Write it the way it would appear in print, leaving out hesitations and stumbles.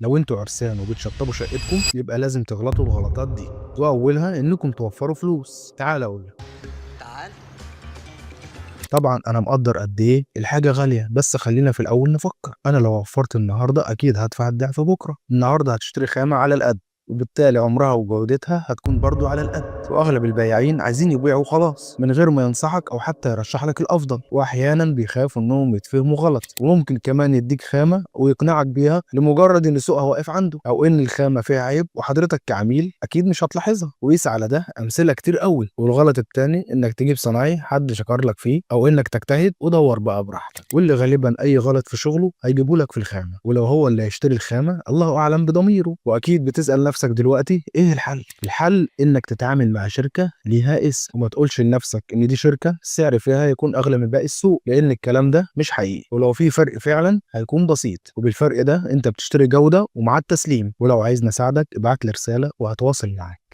لو انتوا عرسان وبتشطبوا شقتكم يبقى لازم تغلطوا الغلطات دي، واولها انكم توفروا فلوس. تعال اقول لك. تعال. طبعا انا مقدر قد ايه الحاجة غالية، بس خلينا في الاول نفكر. انا لو وفرت النهارده اكيد هدفع الضعف بكره. النهارده هتشتري خامة على القد، وبالتالي عمرها وجودتها هتكون برضو على القد. واغلب البياعين عايزين يبيعوا خلاص من غير ما ينصحك او حتى يرشح لك الافضل، واحيانا بيخافوا انهم يتفهموا غلط، وممكن كمان يديك خامة ويقنعك بيها لمجرد ان سوقها واقف عنده، او ان الخامة فيها عيب وحضرتك كعميل اكيد مش هتلاحظها. وقيس على ده امثلة كتير قوي. والغلط التاني انك تجيب صناعي حد شكر لك فيه، او انك تجتهد ودور بقى براحتك. واللي غالبا اي غلط في شغله هيجيبه لك في الخامة، ولو هو اللي هيشتري الخامة الله اعلم بضميره. واكيد بتسال نفسك دلوقتي ايه الحل؟ الحل انك تتعامل مع شركة ليها اسم، وما تقولش لنفسك ان دي شركة السعر فيها يكون اغلى من باقي السوق، لان الكلام ده مش حقيقي. ولو في فرق فعلا هيكون بسيط، وبالفرق ده انت بتشتري جوده ومع التسليم. ولو عايز نساعدك ابعت لي رسالة وهتواصل معاك.